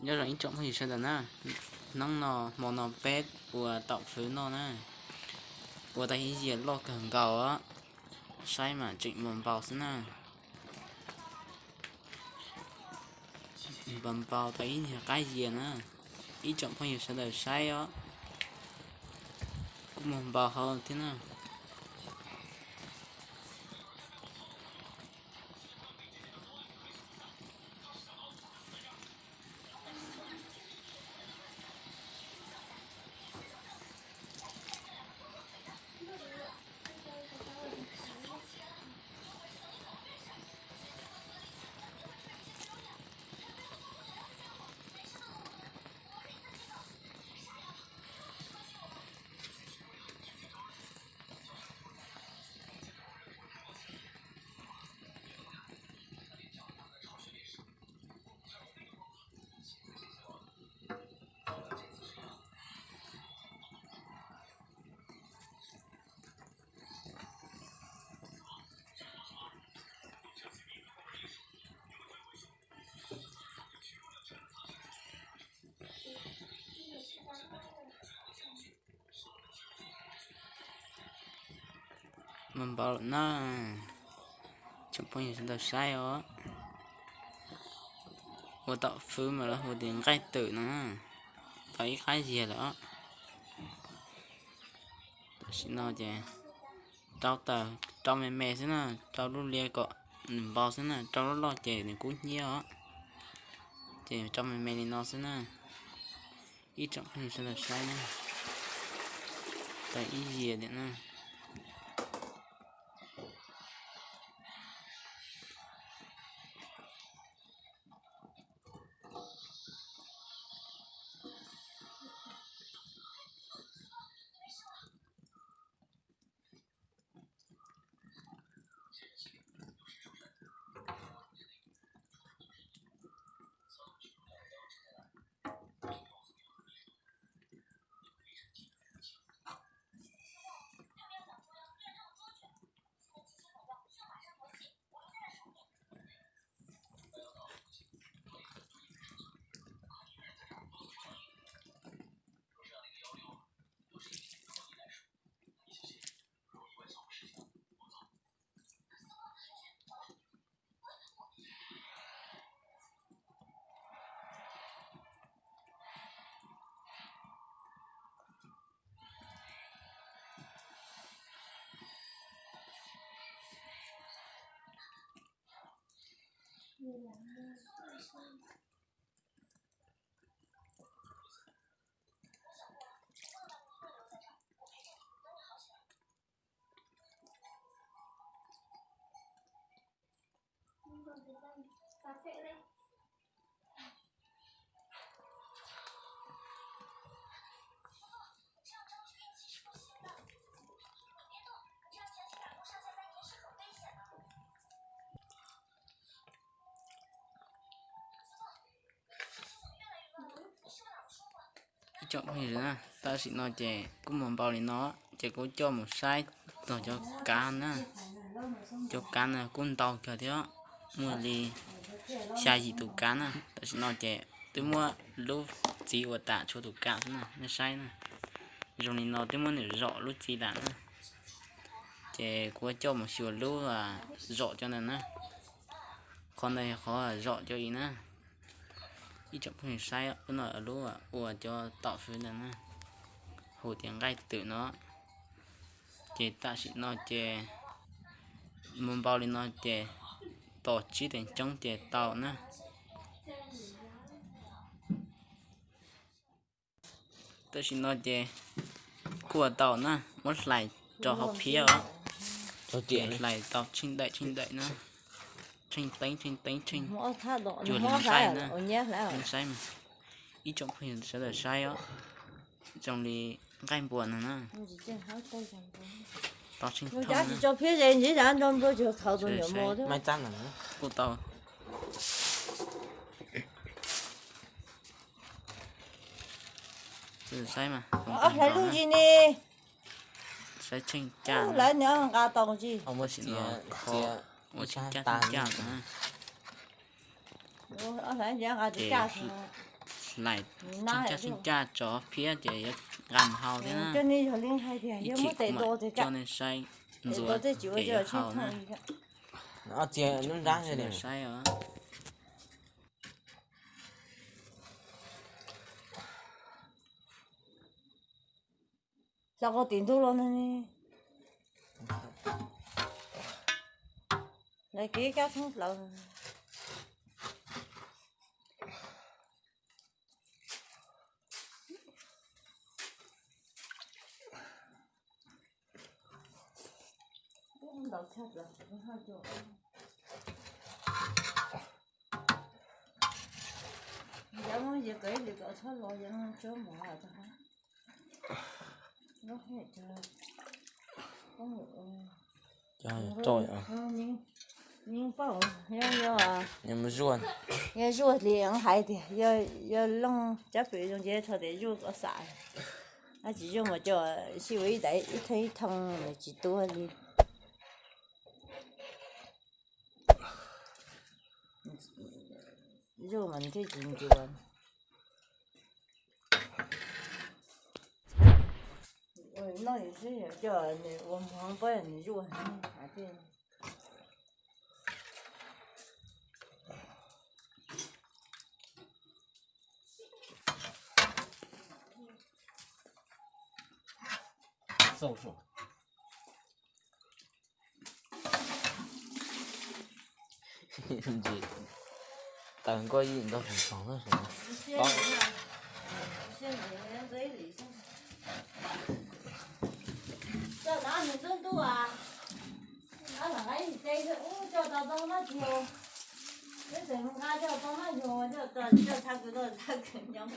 Nyob zoo ib tsoom phooj ywg sawv daws na, hnub no hmo no peb ua taum fwv noj na, ua tau ib yias loj kawg nkaus os, saib mas tseem muag npau xwb na. Npau npau tau ib nyuag qab yias na, ib tsoom phooj ywg sawv daws saib os, kuj muag npau hauv thiab na. Muag npau lawm na, tsoom phooj ywg sawv daws saib os. Ua taum fwv mas lawv hu tias nqaij twm no na, tau ib qab yias lawm os. Tam sim no ces rau taws, rau me me xwb na, rau lub liab kom nws npau xwb na, rau lub loj ces nws kub hnyiab os. Ces rau me me li no xwb na, ib tsoom phooj ywg sawv daws saib na, tau ib yias tiam na. Ib tsoom phooj ywg na, tam sim no ces kuj muag npau li no, ces kuv coj mus saib txog cov kav na. Cov kav na kuj ntau kawg thiab, muaj li xya yim tus kav na. Tam sim no ces twb muab lub txiv ua tas tshuav tus kav xwb na, nej saib na. Zoo li no twb muab nws zom lub txiv tas na. Ces kuv coj mus xyuas lub zom cov ntawd na. Qhov ntawd yog qhov zom cov i na. Ib tsoom phooj ywg saib, lub no lub ua cov taum fwv ntawd na, hu tias nqaij twm no. Ces tam sim no ces muag npau li no ces tos tsib teev coob ces tau na. Tam sim no ces kuj ua tau na, muab hlais rau hauv phiab os. Hlais tau tsheej daim tsheej daim na, tsheej teeb tsheej teeb tsheej, cuag li nqaij na. Saib mas, ib tsoom phooj ywg sawv daws saib os, zoo li nqaij npua no na. Tau tsheej thooj na. Kuj tau. Saib mas, saib tsheej caj, tam sim no kho ua tsheej caj tsheej caj na. Ces laim tsis ncaj tsis ncaj tso phiab ces yuav nqa mus hau thiab na. Ib chim kuv mam coj nej saib ntxuav ces yuav hau na. Saib os. Xav qhov tim ntug los ne. Lawv kev kab thoob plaws. Yog zuaj li hais tias yog looj cab pem zoo ces txhais tias zuaj kom xam, tsis zuaj mas coj sib ua ib daim ib thoob ib thoob tsis tuag li. Zuaj mas thiaj tsis ncua. Noj xwb coj nws ua hmoov pab nws zuaj hais tias. Tawg nkuaj yim ntog tsoos tsoos na. Coj nab nws tub ntuj as, nab lam nqa ib tes ub coj tau tau nab tiag. Peb tseem nqa coj tau nab yog coj txha kws tau txha kws nyob.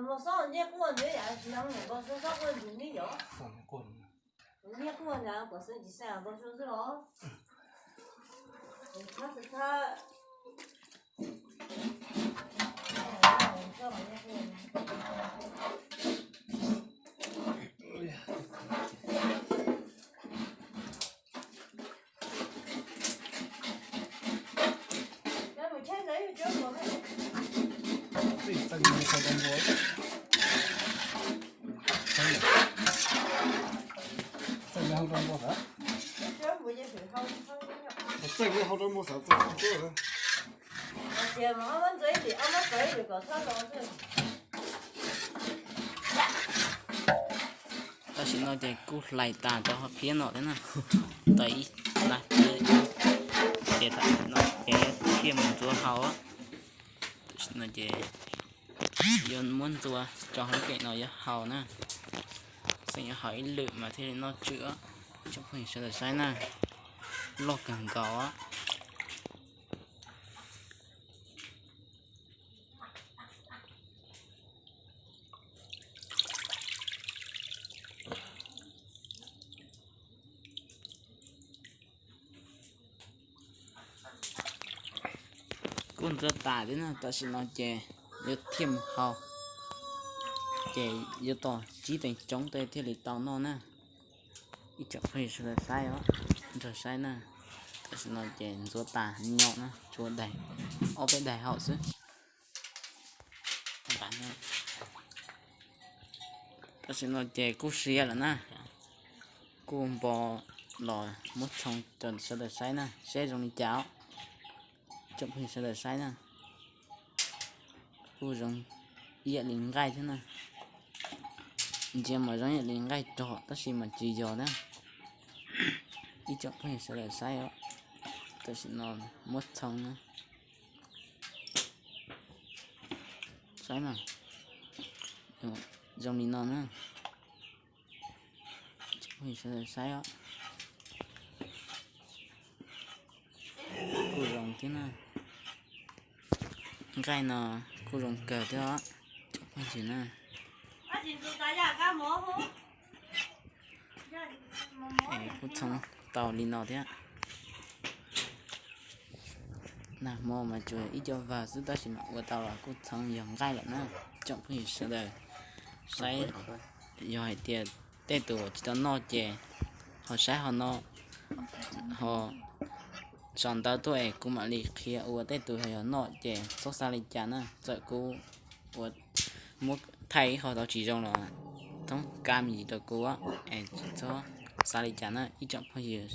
Npau suav ncej quaj ntawd yam tsis zoo, npau suav xob quaj ntws neb yom. Ncej quaj ntawd pom xeeb tsis xeeb npau suav xwb los. Thab thab. Txawj li hau rau npua xav. Txawj li hau rau npua xav txawj. Tam sim no ces kuj hlais tas rau hauv phiab no thiab na. Tau ib lab phiab ces tam sim no ces thiaj mus ntxuav hau. Tam sim no ces yuav muab ntxuav tso hauv kev no yuav hau na. Xeem yuav hau ib lwm mas thiaj li noj tswm. Cov phooj ywg sawv daws saib na, loj kawg nkaus. Kuj ntxuav tas thiab na, tam sim no ces yuav thiaj mus hau, ces yuav tos tsib teev tsoob tej thiaj li tau noj na. Ib tsoom phooj ywg sawv daws saib os, nrog saib na. Tam sim no ces ntxuav tas nyob na, tshuav daim, ob peb daim hauv xwb. Tam sim no ces kuj siav lawm na, kuj npo los muab txhoov rau sawv daws saib na, seb zoo li cas os. Tsoom phooj ywg sawv daws saib na, kuj zoo ib yam li nqaij thiab na. Ntsia mas zoo ib yam li nqaij rog tab sis mas tsis yog na. Ib tsoom phooj ywg sawv daws saib os. Tam sim no muab txhoov na. Saib mas, zoo li no na. Tsoom phooj ywg sawv daws saib os. Kuj zoo thiab na. Nqaij no kuj zoo kawg thiab os. Tsoom phooj ywg na, kuj txhoov tau li no thiab. Nag hmo mas tsuas ib co vawg xwb tab sis mas ua tau los kuj txhoov yog nqaij lawm na. Tsoom phooj ywg sawv daws saib, yog hais tias tej tus tsis tau noj ces ho saib ho no, ho sau ntawv tuaj es kuv mam li qhia ua. Tej tus yog noj ces txhob xav li cas na, txawm kuv ua, muab thaij ib qho tau tsis zoo los thoob kam me ntsis rau kuv es tsis txhob xav li cas na ib tsoom phooj ywg.